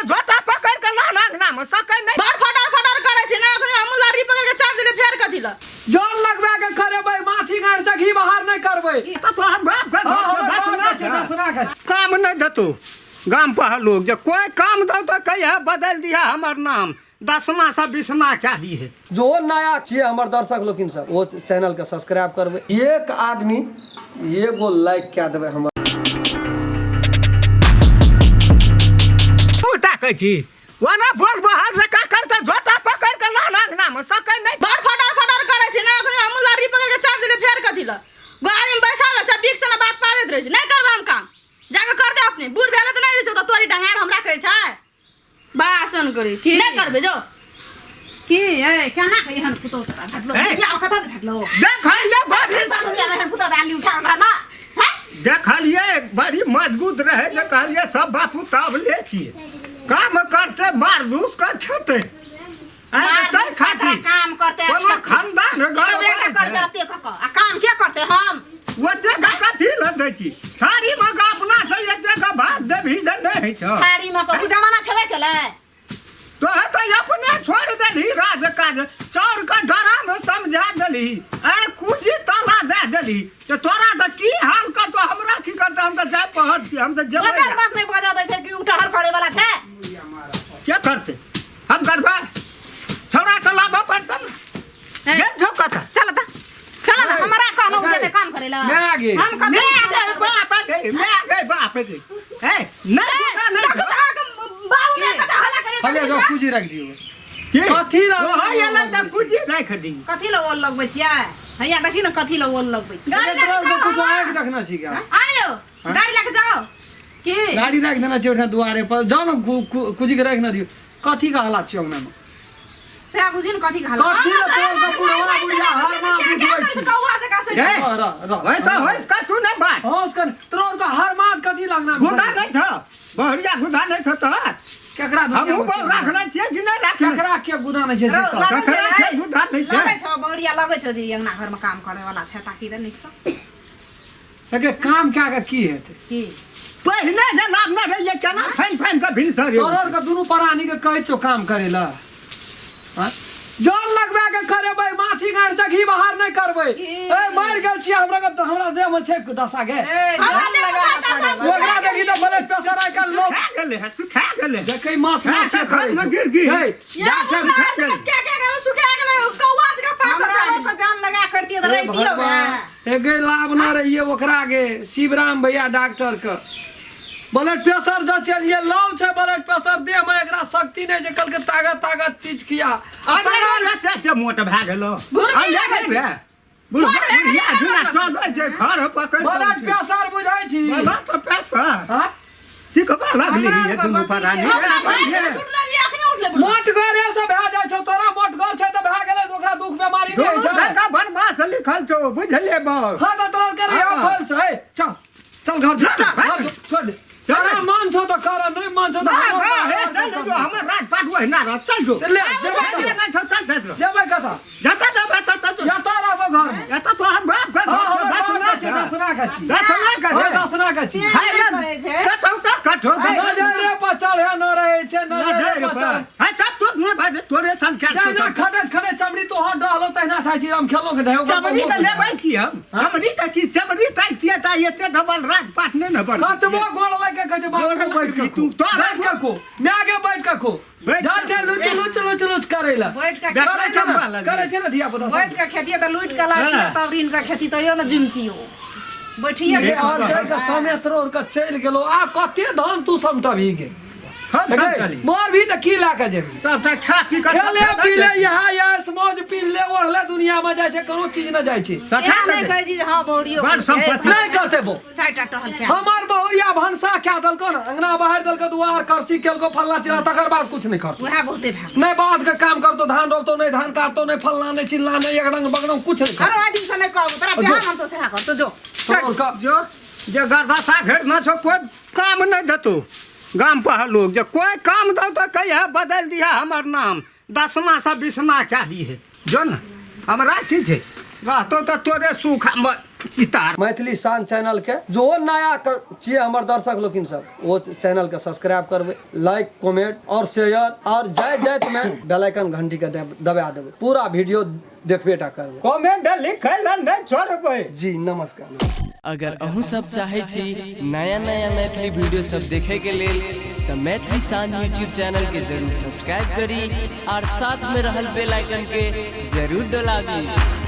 करते झोटा पकड़ के लान अंगना में सकै नहीं। बड़ फटर फटर करै छै ने, अखनी हमहूँ लड़ी पकड़ के चाप देलियै, फेर कथी लए? जल लगबा के करेबै, माछी गाड़ से घी बाहर नहीं करबै। ई तऽ तोहर बाप के हाँ, घर हमर में बाप दसना के छै, छै। दसना के छै। काम नहीं देतौ गाम पर लोग जे कोई काम दौ तऽ कहिया बदलि दिहा हमर नाम दसमा से बीसमा कए दिहे। जो नया छियै हमर दर्शक लोकिन सब, ओ चैनल के सब्सक्राइब करबै। एक आदमी एगो लाइक कए देबै हमर। तू ताकै छी ओना बोल बहाल से का करते झोटा पकड़ के लान अंगना में सकै नहीं। बड़ फटर फटर करै छै ने, अखनी हमहूँ लड़ी पकड़ के चाप देलियै, फेर कथी लए? गाड़ी में बैसल छै, बीक से बात पाबैत रहै छै। नहि करबै हम काम, जाके कर दे अपने। बूढ़ भेलै तऽ नहि रहै छै, तऽ तोरी डंगार हमरा कहै छै भाषण करै छी। नहि करबै जो। की ए केना के एहन पुतोह तोरा भेटलो? ए। दुनिया में कतऽ भेटलो? देखलिए बड़ी दुनिया में एहन पुतोह भेटली उठा उठा ना हैं? देखलिए बड़ी मजबूत रहे जे कहलिए सब बापू तब ले छिए काम करते मार दूस के खेते मार तै दूस के खातिर काम करते कोनो खानदान खेबे गड़बड़ कर जाते कक आ काम के करते हम? ओते का कथी ल दै छी थारी में का अपना से एते का भात देबही से नहीं होइ छौ। थारी में तो जमाना छेबे केलै। तो तो अपने छोड़ देलही राज काज चाउर का डरा में समझा देलही ए कुजी ताला दे देलही तो तोरा तो की हाल करतो हमरा की करतो? हम तो जाय पहर छी, हम तो जेबै। बजल बात नहीं बजा दै छै कि उठहर करे वाला छै। के करते हम करबै? छौड़ा के लाबऽ पड़तौ ने। गेल छौ कतऽ? चल त चल ना, हमरा कहलो से नहीं काम करेला। मैं आ गई। हम कथी मैं आ गए बाप गे, मैं आ गए बाप गे। ए नहीं गुदा नहीं छौ। बाबू में कता हल्ला करे। हले जो कुजी रख दियो। की? कथी ला? ओहो एलै तऽ कुजी राखि दी। कथी ल ओल लगबै छियै? हैया देखी ने कथी ल ओल लगबै छियै। गाड़ी तोरा लए के के कुछ जाओ। आँख देखना छी का? आयो गाड़ी लए के जाओ। की गाड़ी राख देना छै ओठा दुआरे पर, जाओ ने कुजी के राख ना दियो। कथी का हला छियै अंगना में? से बुझी ने कथी के हल्ला। कथी ला तोर के बुढ़वा बुढ़िया हर माँ बुझबै छी? कौआ जकाँ से ए, रह रह रह। वैसा होइस का तू नहीं बात। हाँ, उसका तोर के हर माँ कथी लगना में? गुदा नहीं छौ, बढ़िया गुदा नहीं छौ तोहर। केकरा दुनिया हमहूँ में बहु राखने छियै कि नहि राखने? केकरा के गुदा नहीं छै से कह। लगै छै, ककरा के गुदा नहीं छै? लगै छौ बहुरिया, लगै छौ जे ई अंगना घर में काम करे वाला छै, ताकि दे नीक से। एके काम क्या के की हेतै? की पहिने जे लाबने रहियै केना फाइन फाइन के भिनसर यौ। तोहर के दुनू प्राणी के कहै छौ काम करे ला। हाँ? जल लगबा के करेबै, माछी गाड़ से घी बाहर नहीं करबै। ए मर गेल छियै हमरा के तो हमरा देह में छै दशा गे। ए हमरा जल देह में लगा दशा के ओकरा देखी तऽ ब्लड प्रेशर आइ काल्हि लोग खा गेलै हँ, तू खा गेलै। देखै मास मास के करै में गिर गिर। है या डॉक्टर हमरा के के के सुखा गेलै कौआ जकाँ पास हमरा लोग के जान लगा करतियै तऽ हे रहितियौ ने। भगवान, एगे लाभ ना रहिए ओकरा गे शिवराम भैया डॉक्टर के ब्लड प्रेशर जो चलिए लौ छै ब्लड प्रेशर देह में एकरा शक्ति नहीं छै, कल के ताकत ताकत चीज खिया आ अरे तकर एते एते मोट भए गेलो। भुरकी आ लागै लगै रे। बुढ़ बुढ़िया झूला चलै छै घर पकड़ ब्लड प्रेशर बुझै छी? ब्लड प्रेशर हाँ? सिखबा लगली हमरा ये दुनू भगवती परानी। हमरा भाई के सुतल रहियै, अखनी उठलै बुढ़वा। मोट घरे से भए जाइ छौ तोरा, मोट घर छै तऽ भए गेलै, ओकरा दुख बेमारी नहि होइ दुनू छै। टका बनवास लिखल छौ बुझलियै बस। हाँ तऽ तोरा के रे हाँ। फल से ए, चल चल घर जो, चल, घर जो, छोड़ दे। चल। तोरा मन छौ तऽ कर, नहि मन छौ तऽ ना, हमर ना, हे बात चल जो हमर राज पाट ओहिना रह चल जो। तऽ ले, आब जेबै छोड़ कतऽ? दे, नहि छौ, चल चल जो। जेबै कतऽ? जतऽ जेबै ततऽ जो। जतऽ रहबो घर में। एतऽ तोहर बाप के हाँ, घर हमर दस बाप ना के छै, दसना के छी। दसना के हाँ, छै। दसना के छी। खाय ले, कहै छै। कठौ तऽ कठौ दे। नजरे पर चढ़े न रहै छै, नजर नजरे पर पर। चढ़े। है तब तो नहीं भाई तोरे सन खेल जहिना खटैत खटैत चमड़ी तोहर डहलो तहिना खाइ छी हम खेलो के ढेउ। चमड़ी के लेबै की हम? चमड़ी के की? चमड़ी ताकतियै तऽ एते डबल राज पाट नहि ने बनतै। कतबो गोड़ लागि के कहै छै बाप गोड़ बैठ के लागि खो, तू तोरा बैठ के खो, माय के बैठ के खो। बैठ जाइ के छै खो। लुच लुच लुच लुच करै लए। बैठ के करै छै लम्बा ने, लगै। करै छै ने धिया पुता सब। बैठ के खेती तऽ लूटि के लाबी हाँ। तब ऋण के खेती तैयो ने जुमतियो बैठिए ए, के और जाय के समय तोर के चलि गेलो, आब कते धन तू समटबही गे? हम सब चली। मर भी तऽ की लए के जेबही? सबटा खा पी के खेले पी ले यहाँ यहाँ मौज पी ले ओढ़ले दुनिया में जाइ छै, कोनो चीज न जाइ छै। सठा एना नहि कहै छी जे हँ बहुरियो बड़ सम्पत्ति। नहि करते बो चारिटा टहल के हमर बहुरिया भनसा कए देलको ने, अंगना बाहर देलको, दुआर करसी केलको फल्ला चिल्ला, तकर बाद कुछ नहि करतो। वएह बहुते भए। नहि बाध के काम करतो, धान रोपतो नहि, धान काटतो नहि, फल्ला नहि चिल्ला नहि, एक रंग बगरंग कुछ नहि आरो आदमी से नहि कहबो तोरा, जो। जहाँ मन तो सेहा करतो जो। करतो। तोहर जो जे गर्दशा घेरने छौ कोई काम नहीं देतौ। गाम पर लोग जे कोई काम दौ तऽ कहिया बदलि दिहा हमर नाम दसमा से बीसमा कए दिहे। जो ने हमरा की छै रहतौ तऽ तोरे सुख। चितार। मैथिली शान चैनल के जो नया छियै हमर दर्शक लोकिन सब, ओ चैनल के सब्सक्राइब करबै, लाइक कमेंट और शेयर, और जाय जाइत में बेल आइकन घंटी के दबा देबै। पूरा वीडियो देखबे टा करबै, कमेंट लिखै लए नहि छोड़बै। जी नमस्कार। अगर अहूँ सब चाहै छी नया नया मैथिली वीडियो सब देखे के लेल तऽ मैथिली शान यूट्यूब चैनल के जरूर सब्सक्राइब करी और साथ में रहल बेल आइकन के जरूर डोलाबी।